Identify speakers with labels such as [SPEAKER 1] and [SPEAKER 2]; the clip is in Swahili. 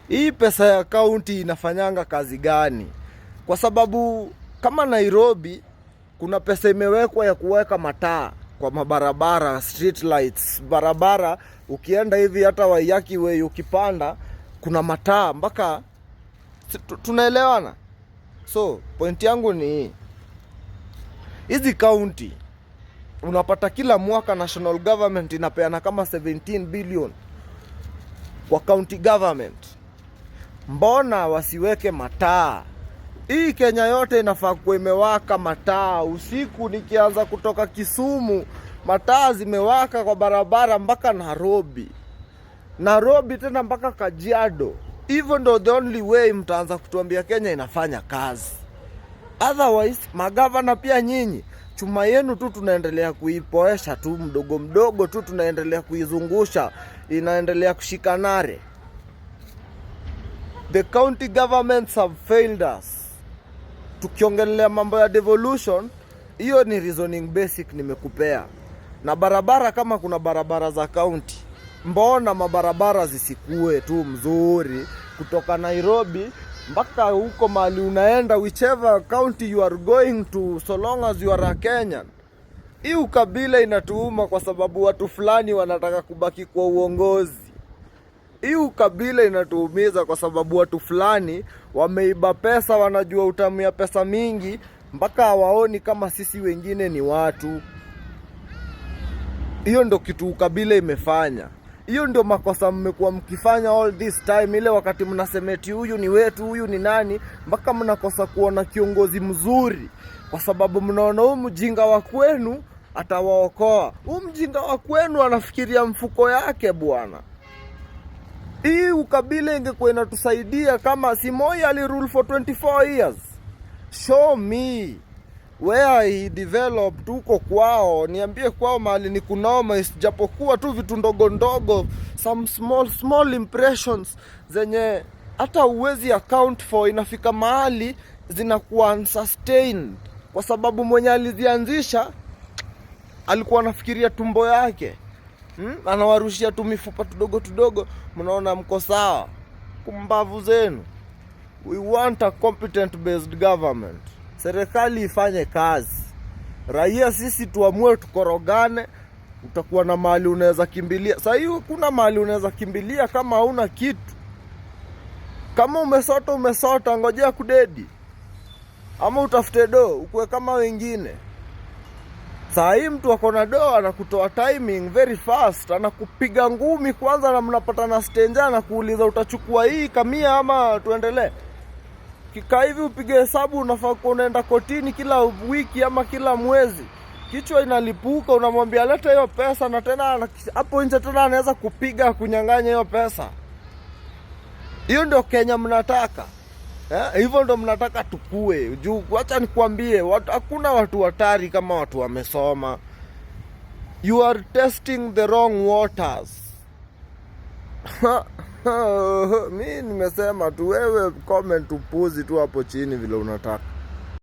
[SPEAKER 1] Hii pesa ya county inafanyanga kazi gani? Kwa sababu kama Nairobi kuna pesa imewekwa ya kuweka mataa kwa mabarabara, street lights, barabara ukienda hivi hata Waiyaki Way ukipanda kuna mataa mpaka tunaelewana. So point yangu ni hii, hizi county unapata kila mwaka national government inapeana kama 17 billion kwa county government. Mbona wasiweke mataa? Hii Kenya yote inafaa kuwa imewaka mataa. Usiku nikianza kutoka Kisumu, mataa zimewaka kwa barabara mpaka Nairobi, Nairobi tena mpaka Kajiado. Hivyo ndo the only way mtaanza kutuambia Kenya inafanya kazi. Otherwise, magavana pia nyinyi chuma yenu tu tunaendelea kuipoesha tu mdogo mdogo tu, tunaendelea kuizungusha, inaendelea kushika nare. The county governments have failed us. Tukiongelea mambo ya devolution, hiyo ni reasoning basic nimekupea. Na barabara, kama kuna barabara za county, mbona mabarabara zisikue tu mzuri kutoka Nairobi mpaka huko mahali unaenda, whichever county you are going to, so long as you are a Kenyan? Hii ukabila inatuuma kwa sababu watu fulani wanataka kubaki kwa uongozi. Hii ukabila inatuumiza kwa sababu watu fulani wameiba pesa, wanajua utamu ya pesa mingi mpaka hawaoni kama sisi wengine ni watu. Hiyo ndo kitu ukabila imefanya. Hiyo ndio makosa mmekuwa mkifanya all this time. Ile wakati mnasema eti huyu ni wetu, huyu ni nani, mpaka mnakosa kuona kiongozi mzuri, kwa sababu mnaona huyu mjinga wa kwenu atawaokoa. Huyu mjinga wa kwenu anafikiria mfuko yake, bwana. Hii ukabila ingekuwa inatusaidia kama si Moi alirule for 24 years. Show me where he developed huko kwao, niambie kwao mahali ni kunoma, isijapokuwa tu vitu ndogo ndogo, some small small impressions zenye hata uwezi account for, inafika mahali zinakuwa unsustained kwa sababu mwenye alizianzisha alikuwa anafikiria tumbo yake, Anawarushia tu mifupa tudogo tudogo, mnaona mko sawa. Kumbavu zenu. We want a competent based government. Serikali ifanye kazi, raia sisi tuamue tukorogane. Utakuwa na mahali unaweza kimbilia. Sasa hii kuna mahali unaweza kimbilia kama hauna kitu. Kama umesota, umesota, ngojea kudedi ama utafute do ukuwe kama wengine. Saa hii mtu ako na do anakutoa timing very fast, anakupiga ngumi kwanza, na mnapatana stenja, anakuuliza utachukua hii kamia ama tuendelee. Kikaa hivi upige hesabu, unafaa kuwa unaenda kotini kila wiki ama kila mwezi, kichwa inalipuka, unamwambia leta hiyo pesa, na tena hapo nje tena anaweza kupiga kunyang'anya hiyo pesa. Hiyo ndio Kenya mnataka, eh? Hivyo ndo mnataka tukue juu? Wacha nikwambie, watu, hakuna watu hatari kama watu wamesoma. You are testing the wrong waters. Mi nimesema tu, wewe comment upuzi tu hapo chini vile unataka.